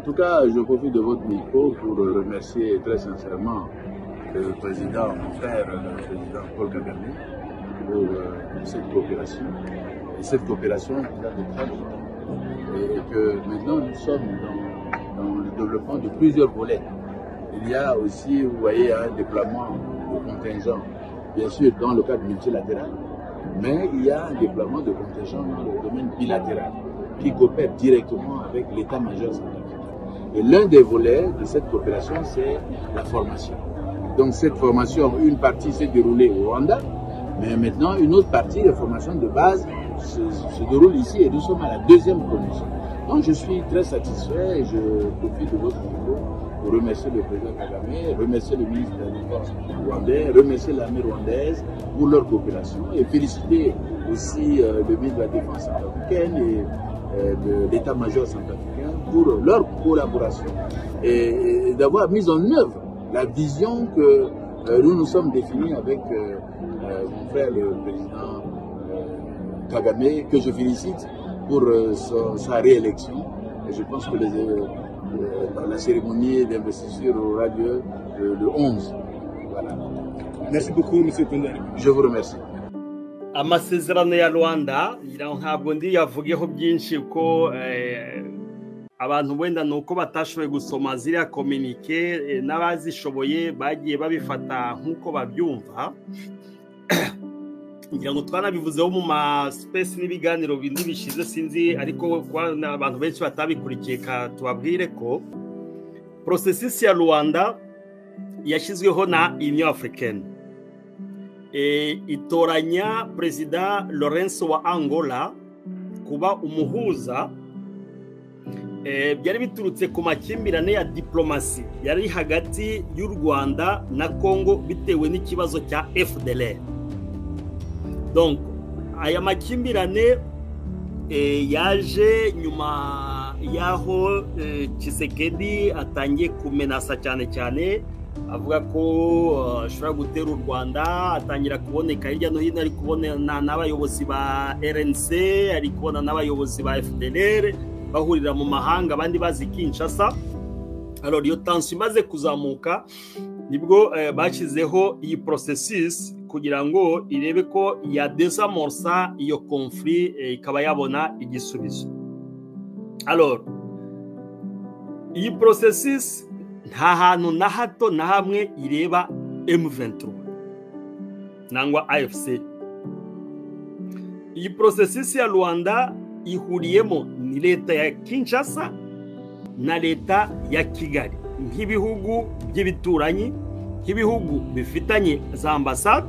En tout cas, je profite de votre micro pour remercier très sincèrement le président, mon frère, le président Paul Kagame, pour cette coopération. Et cette coopération qui date de très longtemps. Et que maintenant nous sommes dans le développement de plusieurs volets. Il y a aussi, vous voyez, un déploiement de contingents, bien sûr dans le cadre multilatéral, mais il y a un déploiement de contingents dans le domaine bilatéral qui coopère directement avec l'état-major centrafricain. Et l'un des volets de cette coopération, c'est la formation. Donc cette formation, une partie s'est déroulée au Rwanda, mais maintenant une autre partie, la formation de base, se déroule ici et nous sommes à la deuxième promotion. Donc je suis très satisfait et je profite de votre micro pour remercier le président Kagame, remercier le ministre de la Défense rwandais, remercier l'armée rwandaise pour leur coopération et féliciter aussi le ministre de la Défense centrafricaine et l'état-major centrafricain pour leur collaboration et d'avoir mis en œuvre la vision que nous nous sommes définis avec mon frère le président Kagame, que je félicite pour sa réélection. Et je pense que la cérémonie d'investiture aura lieu le 11. Voilà. Merci beaucoup, monsieur Tonnerre. Je vous remercie. Amasezerano ya Rwanda ntabwo ndi yavugeho byinshi ko abantu wenda nuko batashoboye gusoma ziriya communiqué, n'abazishoboye bagiye babifata nkuko babyumva. Ngira ngo twanabivuzeho mu ma space n'ibiganiro bindi bishize, sinzi, ariko abantu benshi batabikurikiye, ka tubabwire ko processus ya Rwanda yashyizweho na Union Africaine, itoranya Perezida Lorenzo wa Angola kuba umuhuza. Byari biturutse ku makimbirane ya diplomasi yari hagati y'u Rwanda na Congo bitewe n'ikibazo cya FDLR. Donc aya makimbirane yaje nyuma y'aho Tshisekedi atangiye kumenasa cyane cyane avuga ko ashobora gutera u Rwanda, atangira kuboneka hirya no hino, ari kubona n'abayobozi ba RNC, ari kubona n'abayobozi ba FDLR bahurira mu mahanga, abandi bazi Kinshasa. Alors iyo tension imaze kuzamuka nibwo bashyizeho iyi processus kugira ngo irebe ko ya désamorça iyo conflit, ikaba yabona igisubizo. Alors iyi processus nta hantu na hato na hamwe ireba M23 nangwa AFC. Iyi processus ya Rwanda ihuriyemo ni leta ya Kinshasa na leta ya Kigali nk'ibihugu by'ibituranyi, nk'ibihugu bifitanye za ambasade.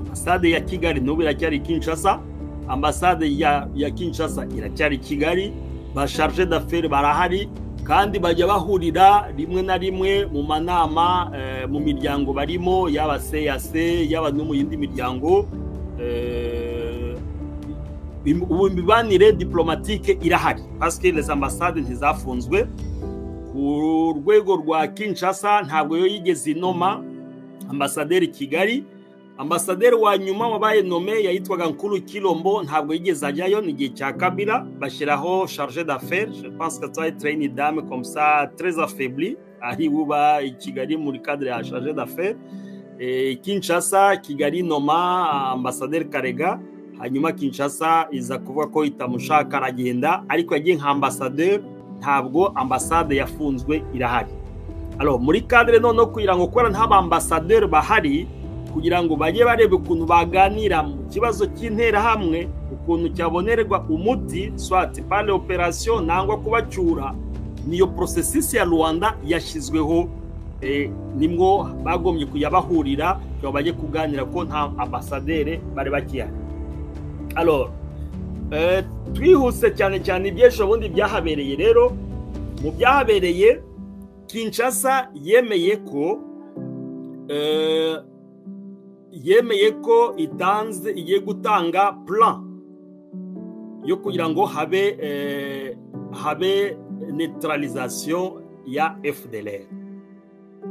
Ambasade ya Kigali n'ubu iracyari Kinshasa, ambasade ya Kinshasa iracyari Kigali, ba chargé d'affaires barahari kandi bajya bahurira rimwe na rimwe mu manama, mu miryango barimo, yaba CAC, yaba no mu yindi miryango. Ubu imibanire diplomatique irahari parce que les ambassades ntizafunzwe. Ku rwego rwa Kinshasa ntabwo yo yigeze inoma ambasaderi Kigali. Ambasaderi wa nyuma wabaye nommé yitwaga Nkuru Kilombo, ntabwo yigeze ajyayo, ni igihe cya Kabila bashyiraho chargé d'affaires, je pense que ça être une dame comme ça très affaiblie ari buba i Kigali muri cadre ya chargé d'affaires. Kinshasa, Kigali noma ambasaderi Karega, hanyuma Kinshasa iza kuvuga ko itamushaka aragenda, ariko yagiye nka ambasaderi, ntabwo ambasade yafunzwe, irahari. Alors muri cadre noneho kugira ngo kubera nta ambasaderi bahari, kugira ngo bajye barebe ukuntu baganira mu kibazo cy'interahamwe, ukuntu cyabonerwa umuti, soit par l'opération nangwa kubacyura, niyo processus ya Rwanda yashyizweho. Nimwo bagombye kujya bahurira kugira bajye kuganira ko nta ambasaderi bari bakihari. Alors twihuse cyane cyane iby'ejo bundi byahabereye. Rero mu byahabereye, Kinshasa yemeye ko itanze, igiye gutanga plan yo kugira ngo habe neutralisation ya FDLR.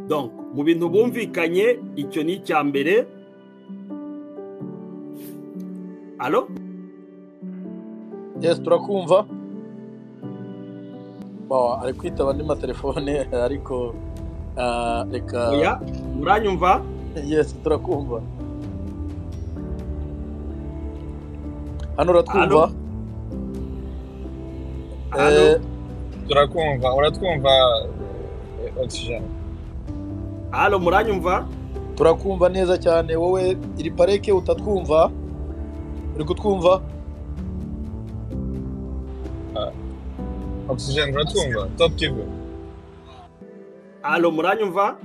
Donc mu bintu bumvikanye, icyo ni icya mbere. Allo? Yes, turakumva. Bon, ari kwitaba andi matelefone, ariko reka. Oya, muranyumva? Yes, turakumva hano. Uratwumva? Allo? Turakumva. Uratwumva, Oxygen? Allo, muranyumva? Turakumva neza cyane. Wowe iri pareke utatwumva, uri kutwumva? Oxygen, uratwumva? Top Kivu? Allo, muranyumva?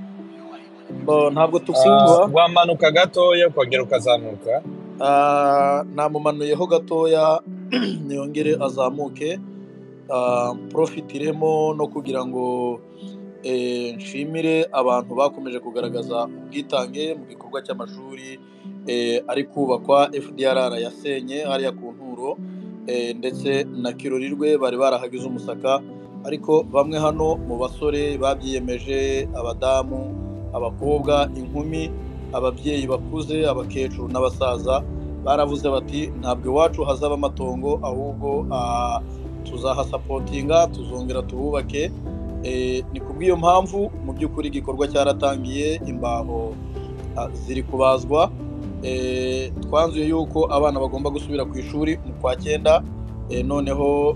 Bon, ntabwo tukumva. Wamanuka gatoya ukongera ukazamuka. Namumanuyeho gatoya, yongere azamuke. Profitiremo no kugira ngo nshimire abantu bakomeje kugaragaza ubwitange mu gikorwa cy'amashuri ari kubakwa FDLR yasenye hariya ku Nturo ndetse na Kirorirwe. Bari barahagize umusaka, ariko bamwe hano mu basore babyiyemeje, abadamu, abakobwa, inkumi, ababyeyi bakuze, abakecuru n'abasaza, baravuze bati: "Ntabwo iwacu hazaba amatongo, ahubwo tuzahasapotinga, tuzongera tuhubake." Ni kubw'iyo mpamvu mu by'ukuri igikorwa cyaratangiye, imbaho ziri kubazwa. Twanzuye yuko abana bagomba gusubira ku ishuri mu kwa cyenda, noneho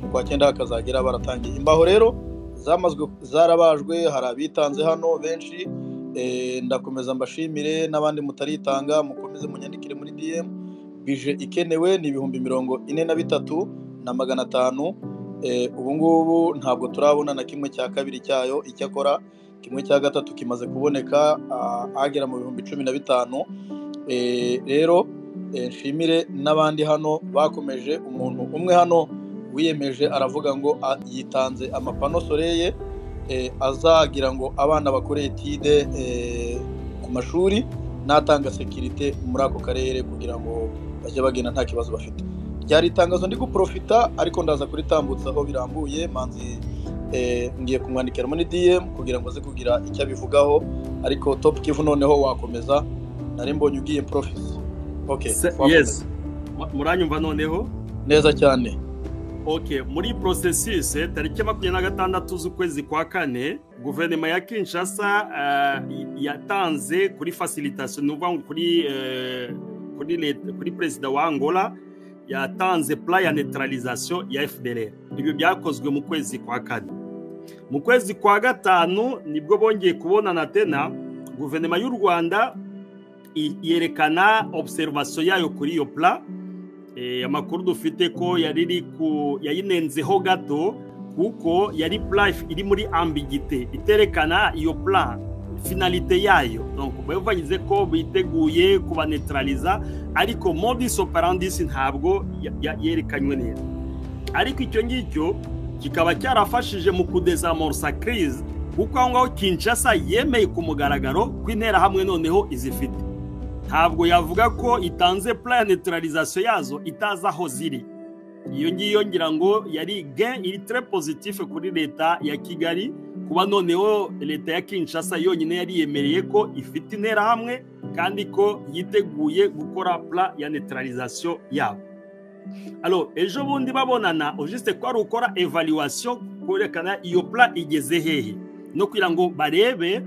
mu kwa cyenda hakazagera baratangiye. Imbaho rero zamazwe, zarabajwe, hari abitanze hano benshi. Ndakomeza mbashimire, n'abandi mutaritanga mukomeze munyandikire muri DM. Budget ikenewe ni 43,500. Ubu ngubu ntabwo turabona na kimwe cya kabiri cyayo, icyakora kimwe cya gatatu kimaze kuboneka, agera mu 15,000. Rero nshimire n'abandi hano bakomeje. Umuntu umwe hano wiyemeje aravuga ngo yitanze ama panneaux solaires azagira ngo abana bakore étude ku mashuri, n'atanga sécurité muri ako karere kugira ngo bajye bagenda nta kibazo bafite. Ryari itangazo ndi guprofita, ariko ndaza kuritambutsaho birambuye. Manzi ngiye kumwandikira muri DM kugira ngo aze kugira icyo abivugaho. Ariko Top Kivu, noneho wakomeza, nari mbonye ugiye profisi. Okay. Yes, muranyumva noneho? Neza cyane. Ok, muri processus, tariki 26 z'ukwezi kwa kane, guverinoma ya Kinshasa yatanze kuri facilitation, ni ukuvuga ngo kuri leta, kuri perezida wa Angola, yatanze plan ya neutralisation ya FDLR. Ibyo byakozwe mu kwezi kwa kane. Mu kwezi kwa gatanu nibwo bongeye kubonana tena, guverinoma y'u Rwanda yerekana observation yayo kuri iyo plan. Amakuru dufite ko yari iri ku yayinenzeho gato, kuko yari plan iri muri ambiguïté, iterekana iyo plan finalité yayo. Donc bavuze ko biteguye kubanetraliza, ariko modus operandi ntabwo yerekanywe neza. Ariko icyo ngicyo kikaba cyarafashije mu kudesamorsa crise, kuko aho ngaho Kinshasa yemeye ku mugaragaro ko Interahamwe noneho izifite. Ntabwo yavuga ko itanze plan ya neutralisation yazo itazi aho ziri. Iyo ngiyo ngira ngo yari gain iri très positif kuri leta ya Kigali, kuba noneho leta ya Kinshasa yonyine yari yemereye ko ifite Interahamwe kandi ko yiteguye gukora plan ya neutralisation yabo. Alors, ejo bundi babonana, juste ko ari ukora évaluation, kwerekana iyo plan igeze hehe, no kugira ngo barebe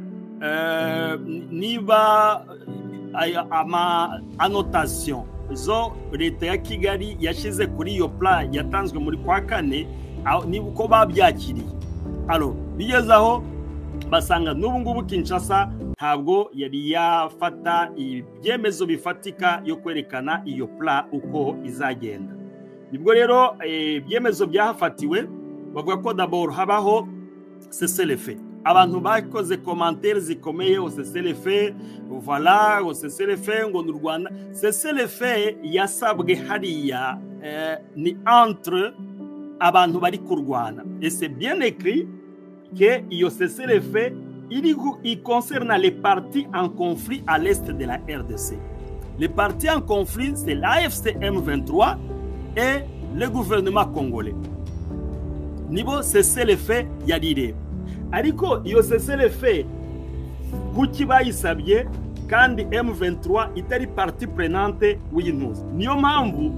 niba ama annotation zo leta ya Kigali yashyize kuri iyo plan yatanzwe muri kwa kane, niba uko babyakiriye. Alors, bigeze aho basanga n'ubu ngubu Kinshasa ntabwo yari yafata ibyemezo bifatika yo kwerekana iyo plan uko izagenda. Nibwo rero ibyemezo byahafatiwe, bavuga ko d'abord habaho cessez-le-feu. Abantu bakoze commentaires zikomeye: "O cessez-le-feu, voilà, o cessez-le-feu ngo ni u Rwanda." Cessez-le-feu yasabwe hariya ni entre abantu bari kurwana, et c'est bien écrit que iyo cessez-le-feu iri concerne les parties en conflit à l'est de la RDC. Les parties en conflit, c'est l'AFC M23 et le gouvernement congolais. Nibo cessez-le-feu yari ireba. Ariko iyo cessez-le-feu kuki bayisabye kandi M23 itari partie prenante w'iyintuza? Niyo mpamvu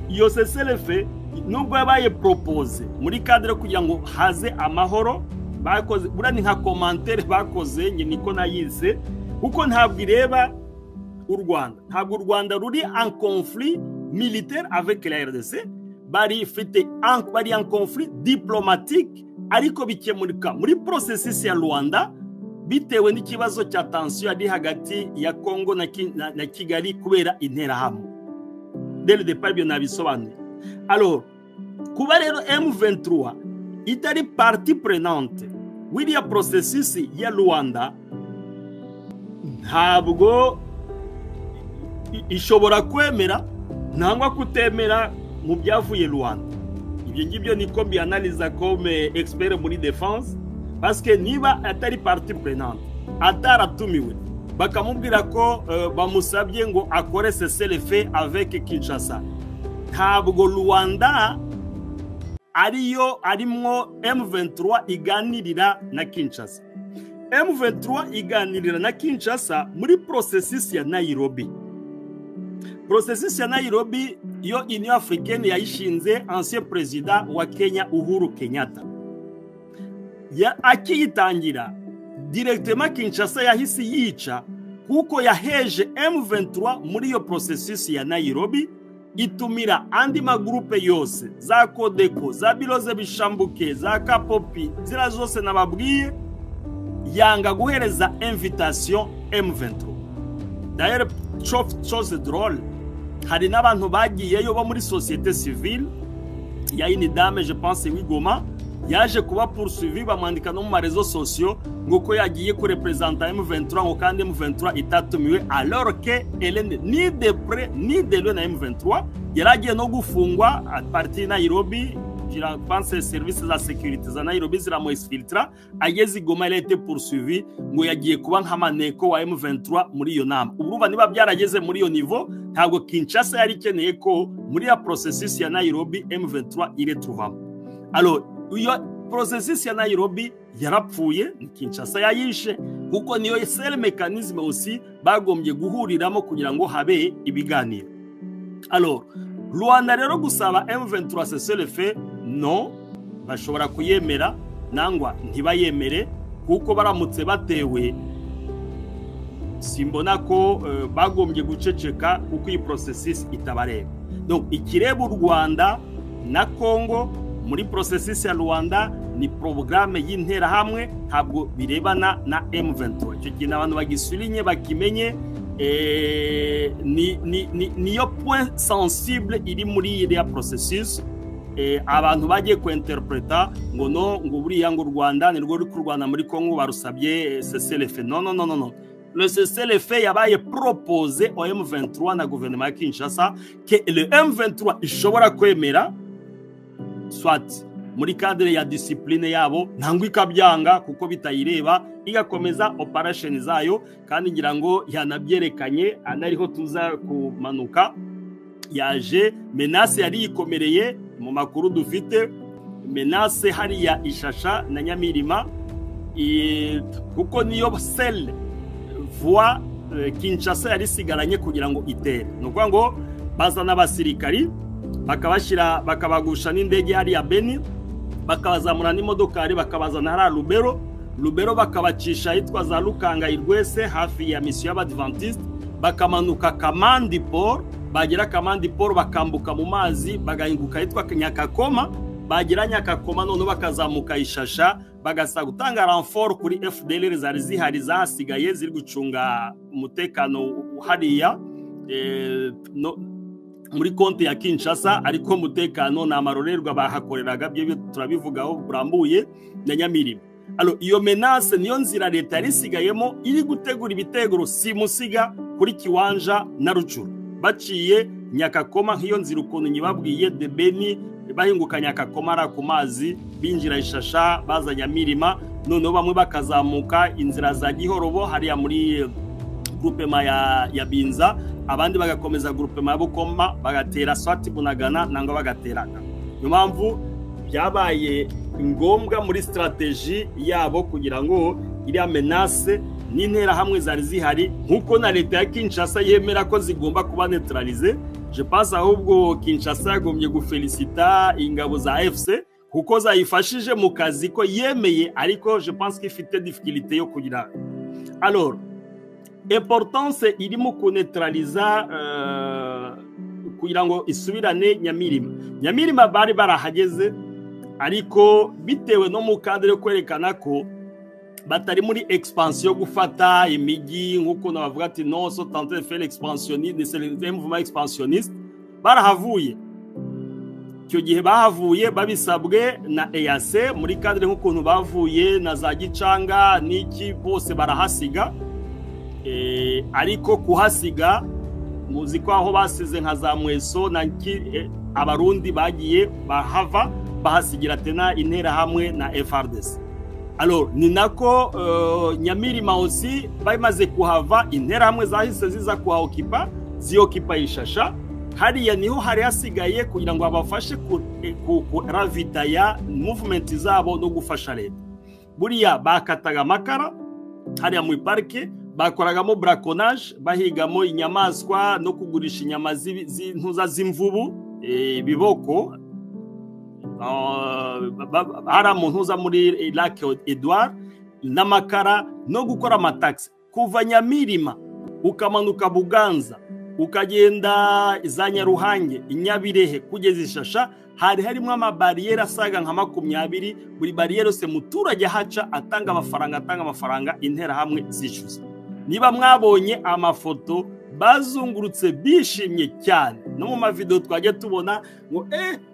iyo cessez-le-feu Nubwo yabaye proposé muri cadre kugira ngo haze amahoro, bakoze buriya ni nka commentaire bakoze, nge niko nayize, kuko ntabwo ireba u Rwanda. Ntabwo u Rwanda ruri en conflit militaire avec la RDC, bari ifite bari en conflit diplomatique, ariko bikemurika muri processus ya Rwanda bitewe n'ikibazo cya tension yari hagati ya Congo na Kigali kubera Interahamwe. Dès le départ ibyo nabisobanuye. Alors kuba rero M23 itari partie prenante w'iriya processus ya Rwanda, ntabwo ishobora kwemera nangwa kutemera mu byavuye Rwanda. Ibyo ngibyo niko mbianaliza comme expert muri défense, parce que niba atari partie prenante, ataratumiwe, bakamubwira ko bamusabye ngo akore cessez-le-feu avec Kinshasa, ntabwo Rwanda ariyo arimwo M23 iganirira na Kinshasa. M23 iganirira na Kinshasa muri processus ya Nairobi. Processus ya Nairobi yo Union Africaine yayishinze ancien président wa Kenya Uhuru Kenyatta. Ya akiyitangira directement Kinshasa yahise yica, kuko yaheje M23 muri iyo processus ya Nairobi, itumira andi magroupe yose, za Codeco, za Biloze Bishambuke, za Kapopi, zira zose nababwiye, yanga guhereza invitation M23. D'ailleurs, chose drôle, hari n'abantu bagiyeyo bo muri société civile ya une dame, je pense w'Igoma, yaje kuba poursuivi, bamwandika no mu maréseaux sociaux ngo ko yagiye kurepresenta M23, ngo kandi M23 itatumiwe, alors que elle n'est ni de près ni de loin na M23. Yaragiye no gufungwa à partir Nairobi, je pense service za sécurité za Nairobi ziramu exfiltra, ageze i Goma elle a été poursuivie ngo yagiye kuba nk'amaneko wa M23 muri iyo nama. Urumva niba byarageze muri iyo niveau, ntabwo Kinshasa yari ikeneye ko muri ya processus ya Nairobi M23 iretrouvamo. Alors iyo processus ya Nairobi yarapfuye, ni Kinshasa yayishe, kuko niyo seul mécanisme aussi bagombye guhuriramo kugira ngo habe ibiganiro. Alors Rwanda rero gusaba M23 cessez-le-feu, non, bashobora kuyemera nangwa ntibayemere, kuko baramutse batewe simbona ko bagombye guceceka, kuko iyi processus itabareba. Donc ikireba u Rwanda na Congo muri processus ya Rwanda ni programme y'Interahamwe, ntabwo birebana na M23. Icyo kintu abantu bagisulinye bakimenye, ni niyo point sensible iri muri iriya processus. Abantu bagiye kuinterpreta ngo no, ngo buriya ngo u Rwanda ni rwo ruri kurwana muri Congo barusabye cessez-le-feu. Non, non, non, non, non, le cessez-le-feu yabaye proposé au M23 na gouvernement ya Kinshasa, que le M23 ishobora kwemera soit muri cadre ya discipline yabo, ntangwa ikabyanga kuko bitayireba, igakomeza operation zayo. Kandi ngira ngo yanabyerekanye anariho tuza kumanuka, yaje menace yari yikomereye mu makuru dufite, menace hariya Ishasha na Nyamirima, kuko niyo seule voie Kinshasa yari isigaranye kugira ngo itere. Ni ukuvuga ngo bazana abasirikari bakabashyira, bakabagusha n'indege hariya Beni, bakabazamura n'imodokari, bakabazana hariya Lubero. Lubero bakabacisha ahitwa za Lukanga Irwese hafi ya misiyo y'Abadventiste, bakamanuka Kamandi Port, bagera Kamandi Port bakambuka mu mazi bagahinguka ahitwa Nyakakoma, bagera Nyakakoma noneho bakazamuka Ishasha, bagasa gutanga renfort kuri FDLR zari zihari zahasigaye ziri gucunga umutekano hariya no, muri konti ya Kinshasa, ariko umutekano ni amarorerwa bahakoreraga, byo turabivugaho burambuye, na Nyamirima. Alors iyo menace niyo nzira leta yari isigayemo iri gutegura ibitego simusiga kuri Kiwanja na Rucuru, baciye Nyakakoma nk'iyo nzira ukuntu nyibabwiye, de Beni bahinguka Nyakakoma ari ku mazi, binjira Ishasha baza Nyamirima, noneho bamwe bakazamuka inzira za Gihorobo hariya muri groupement ya Binza, abandi bagakomeza groupement ya Bukoma, bagatera soit Bunagana nangwa bagateraga. Niyo mpamvu byabaye ngombwa muri stratégie yabo kugira ngo iriya menace N'interahamwe zari zihari, nk'uko na leta ya Kinshasa yemera ko zigomba kuba neutralisées. Je pense ahubwo Kinshasa yagombye gufelicita ingabo za AFC kuko zayifashije mu kazi ko yemeye, ariko je pense ko ifite difficulté yo kugira. Alors, importance irimo kuneutraliza kugira ngo isubirane Nyamirima. Nyamirima bari barahageze, ariko bitewe no mu cadre yo kwerekana ko batari muri expansion yo gufata imijyi, nk'uko nabavuga ati non, sont en train de faire l'expansionniste, c'est un mouvement expansionniste. Barahavuye icyo gihe, bahavuye babisabwe na EAC muri cadre nk'ukuntu bavuye na za Gicanga n'iki, bose barahasiga. Ariko kuhasiga, muzi ko aho basize nka za Mweso na Abarundi bagiye bahava, bahasigira tena Interahamwe na FARDC. Alors, ni nako Nyamirima aussi bamaze kuhava, Interahamwe zahise ziza kuhaokipa, ziokipa Ishasha. Hariya niho hari hasigaye kugira ngo babafashe ku ravitaya movement zabo no gufasha leta. Buriya bakataga amakara hariya muri parike, bakoragamo braconnage, bahigamo inyamaswa no kugurisha inyama z'intuza, z'imvubu, ibiboko, hariya mu ntuza muri Lac Edouard, n'amakara no gukora amataxi. Kuva Nyamirima ukamanuka Buganza, ukagenda za Nyaruhange, Inyabirehe, kugeza Ishasha, hari harimo amabariyeri asaga nka 20. Buri bariyeri yose muturage ahaca atanga amafaranga, atanga amafaranga, Interahamwe zishyuza. Niba mwabonye amafoto, bazungurutse bishimye cyane, no mu mavideo twajya tubona ngo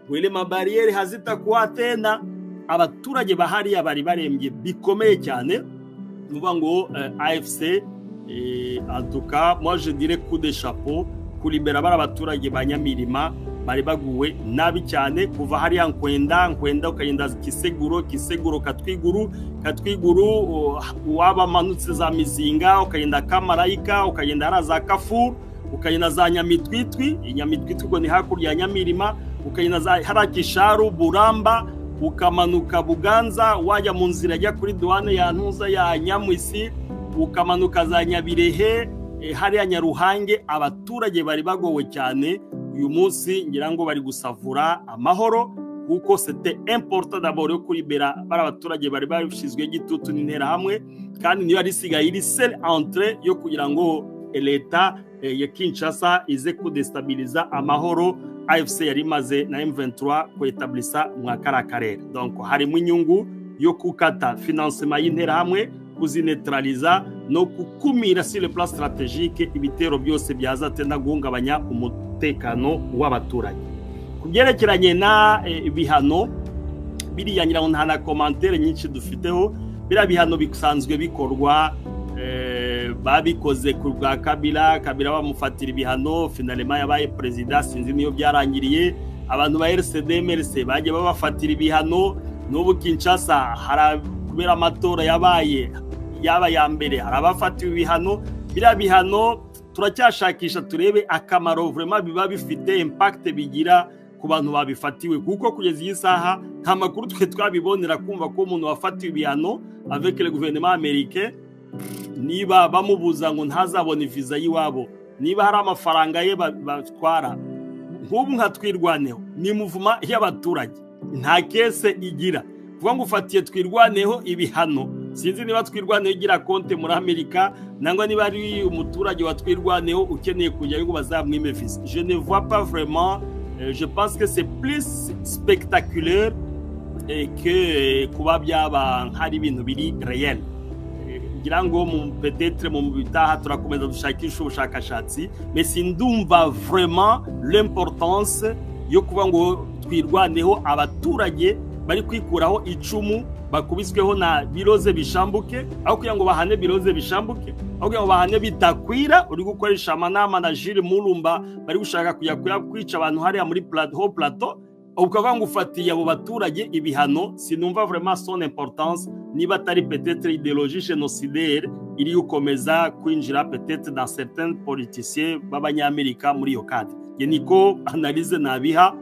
wele mabariyeri hazitakuwa tena. Abaturage bahariya bari barembye bikomeye cyane. Nuvuga ngo AFC, en tout cas moi je dirais coup de chapeau kulibera bari abaturage ba Nyamirima, bari baguwe nabi cyane. Kuva hariya Nkwenda, Nkwenda ukagenda Kiseguro, Kiseguro Katwiguru, Katwiguru waba manutse za Mizinga, ukagenda Kamarayika, ukagenda hariya za Kafuru, ukagenda za Nyamitwitwi. Nyamitwitwi ubwo ni hakurya ya Nyamirima. Ukagenda za hariya Kisharu, Buramba, ukamanuka Buganza, wajya mu nzira ajya kuri douane ya Ntuza ya Nyamwisi, ukamanuka za Nyabirehe, hariya Nyaruhange, abaturage bari bagowe cyane. Uyu munsi ngira ngo bari gusavura amahoro, kuko c'était important d'abord yo kuribera bari abaturage bari bashyizwe igitutu n'Interahamwe, kandi niyo yari isigaye iri seule entrée yo kugira ngo leta ya Kinshasa ize kudestabiliza amahoro AFC yari imaze na M23 kuetablisa mwa kariya karere. Donc harimo inyungu yo kukata financement y'Interahamwe, kuzineutraliza no gukumira sur le plan stratégique ibitero byose byazatenda guhungabanya umutekano w'abaturage. Ku byerekeranye na ibihano biriya, ngira ngo nta na commentaire nyinshi dufiteho. Biriya bihano bisanzwe bikorwa, babikoze ku bwa Kabila. Kabila bamufatira ibihano, finalement yabaye perezida, sinzi niyo byarangiriye. Abantu ba RCD, MRC bagiye babafatira ibihano. N'ubu Kinshasa hari kubera amatora yabaye yaba ya mbere, hari abafatiwe ibihano. Biriya bihano turacyashakisha turebe akamaro vraiment biba bifite, impact bigira ku bantu babifatiwe, kuko kugeza iyi saha nta makuru twe twabibonera kumva ko umuntu wafatiwe ibihano avec le gouvernement américain, niba bamubuza ngo ntazabone visa y'iwabo, niba hari amafaranga ye batwara. Nk'ubu nka Twirwaneho ni mouvement y'abaturage, nta caisse igira. Kuvuga ngo ufatiye Twirwaneho ibihano, sinzi niba Twirwaneho igira compte muri Amerika, nangwa niba ari umuturage wa Twirwaneho ukeneye kujyayo ngo bazamwime visa. Je ne vois pas vraiment, je pense que c'est plus spectaculaire que kuba byaba nk'ari ibintu biri réel. Ngira ngo mu peut-être mu bitaha turakomeza dushakisha ubushakashatsi, mais sindumva vraiment l'importance yo kuba ngo Twirwaneho, abaturage bari kwikuraho icumu bakubisweho na Biroze Bishambuke. Aho kugira ngo bahane Biroze Bishambuke, aho kugira ngo bahane Bitakwira uri gukoresha amanama na Jules Murumba, bari gushaka kujya kwica abantu hariya muri plateau plateau, ukavuga ngo ufatiye abo baturage ibihano, sinumva vraiment son importance, niba atari peut-être idéologie génocidaire iri gukomeza kwinjira peut-être dans certains politiciens b'Abanyamerika muri iyo cadre. Nge niko analyse nabiha.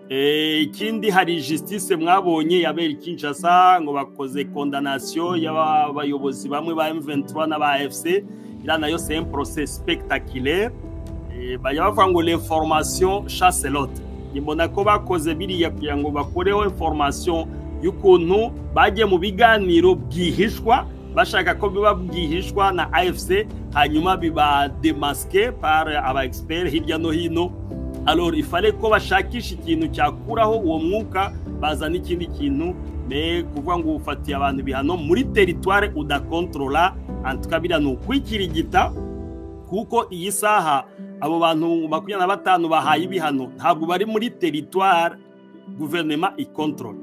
Ikindi hari justice mwabonye yabera Kinshasa, ngo bakoze condamnation y'abayobozi bamwe ba M23 n'aba AFC. Iriya nayo c'est un procès spectaculaire. Bajya bavuga ngo l'information chasse l'autre. Mbona ko bakoze biriya kugira ngo bakoreho information y'ukuntu bagiye mu biganiro bwihishwa, bashaka ko biba bwihishwa na AFC, hanyuma biba démasqué par aba experts hirya no hino. Alors il fallait ko bashakisha ikintu cyakuraho uwo mwuka, bazana ikindi kintu. Mais kuvuga ngo ufatiye abantu ibihano muri territoire udakontrola, en tout cas biriya ni ukwikirigita, kuko iyi saha abo bantu 25 bahaye ibihano ntabwo bari muri territoire guverinoma ikontrola.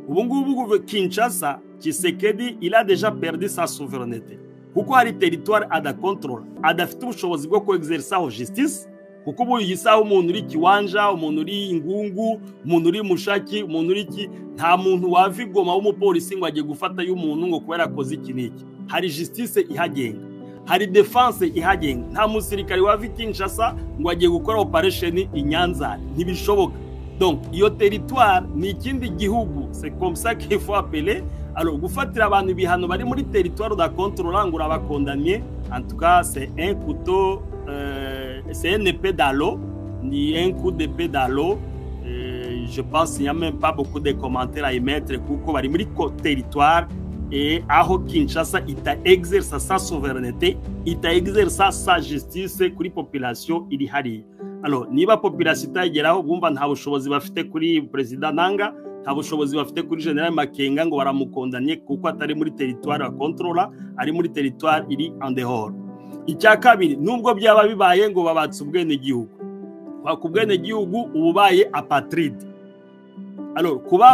Ubu ngubu Kinshasa, Tshisekedi il a déjà perdu sa souveraineté, kuko hari territoire adakontrola, adafite ubushobozi bwo kuexersaho justice. Kuko ubu iyi saha umuntu uri Kiwanja, umuntu uri Ngungu, umuntu uri Mushaki, umuntu uri iki, nta muntu wava i Goma w'umupolisi ngo agiye gufata y'umuntu ngo kubera akoze iki n'iki. Hari justice ihagenga, hari defense ihagenga. Nta musirikare wava i Kinshasa ngo agiye gukora operation i Nyanza, ntibishoboka. Donc iyo territoire ni ikindi gihugu, c'est comme ça qu'il faut appeler. Alors gufatira abantu ibihano bari muri territoire udakontrola ngo urabakondamye, en tout cas c'est un couteau, c'est un épée dans l'eau, ni un coup d'épée dans l'eau. Je pense qu'il n'y a même pas beaucoup de commentaires à émettre, kuko bari muri territoire et aho Kinshasa ita exerça sa souveraineté, ita exerça sa justice kuri population iri hariya. Alors niba population itayigeraho, bumva nta bushobozi bafite kuri President Nanga, nta bushobozi bafite kuri General Makenga ngo baramukondanye, kuko atari muri territoire bakontrola, ari muri territoire iri en dehors. Icya kabiri, nubwo byaba bibaye ngo babatse ubwenegihugu, kwaka ubwenegihugu uba ubaye apatride. Alors kuba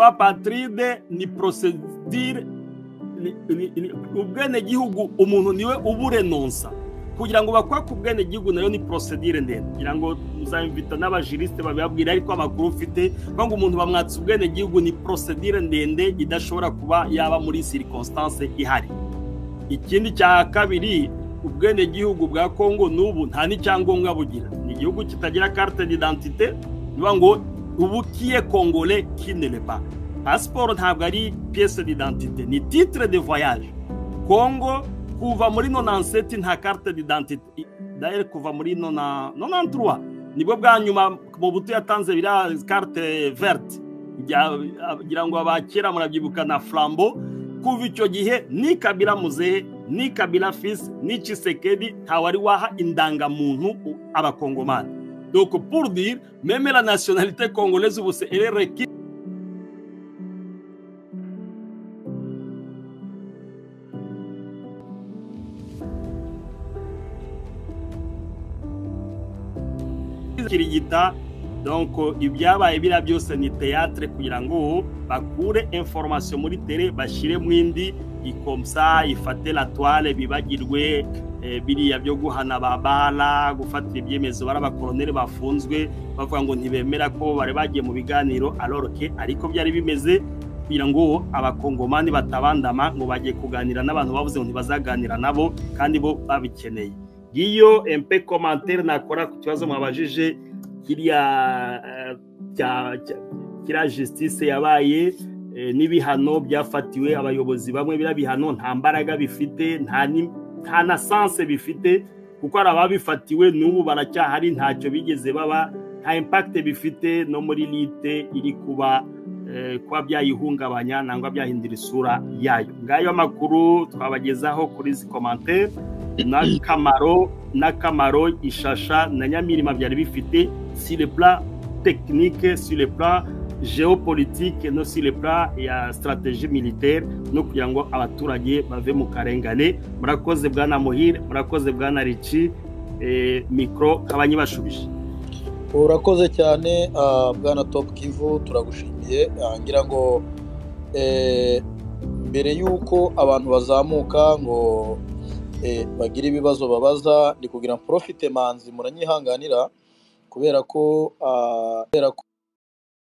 apatride ni procédure, ubwenegihugu umuntu niwe uburenonsa. Kugira ngo bakwake ubwenegihugu nayo ni procédure ndende, kugira ngo muzamvita n'abajuristes babibabwira, ariko amakuru ufite ngo umuntu bamwatse ubwenegihugu ni procédure ndende idashobora kuba yaba muri circonstance ihari. Ikindi cya kabiri, ubwenegihugu bwa Kongo n'ubu nta n'icyangombwa bugira, ni igihugu kitagira carte d'identité. Niba ngo ubu qui est congolais, qui ne l'est pas? Passeport ntabwo ari pièce d'identité, ni titre de voyage. Kongo kuva muri 97 nta carte d'identité. D'ailleurs kuva muri 93 nibwo bwa nyuma Mobutu yatanze biriya carte verte, ngira ngo abakera murabyibuka na flambeau. Kuva icyo gihe ni Kabila muzehe, ni Kabila fils, ni Tshisekedi, ntawari waha indangamuntu abakongomani. Donc pour dire, même la nationalité congolaise ubu elle est requise. Kirigita. Donc ibyabaye biriya byose ni théâtre kugira ngo bakure information muri terrain bashyire mu indi, comme ça ifate la toile, bibagirwe biriya byo guhana babala, gufatira ibyemezo bari abakoloneli bafunzwe bavuga ngo ntibemera ko bari bagiye mu biganiro, alors que ariko byari bimeze, kugira ngo abakongomani batabandama ngo bagiye kuganira n'abantu bavuze ngo ntibazaganira nabo kandi bo babikeneye. Ngiyo un peu commentaire nakora ku kibazo mwabajije, kiriya kiriya justice yabaye n'ibihano byafatiwe abayobozi bamwe. Biriya bihano nta mbaraga bifite, nta na sens bifite, kuko hari ababifatiwe n'ubu baracyahari, ntacyo bigeze baba, nta impact bifite no muri lutte iri kuba, kuba byayihungabanya nangwa byahindura isura yayo. Ngayo amakuru twabagezaho kuri izi commentaire n'akamaro Ishasha na Nyamirima byari bifite sur le plan technique, sur le plan géopolitique no sur le plan ya stratégie militaire, no kugira ngo abaturage bave mu karengane. Murakoze bwana Muhire, murakoze bwana Rici, micro kabanyibashubije. Urakoze cyane bwana Top Kivu, turagushimiye. Ngira ngo mbere y'uko abantu bazamuka ngo bagire ibibazo babaza, ndi kugira profite manzi, muranyihanganira kubera ko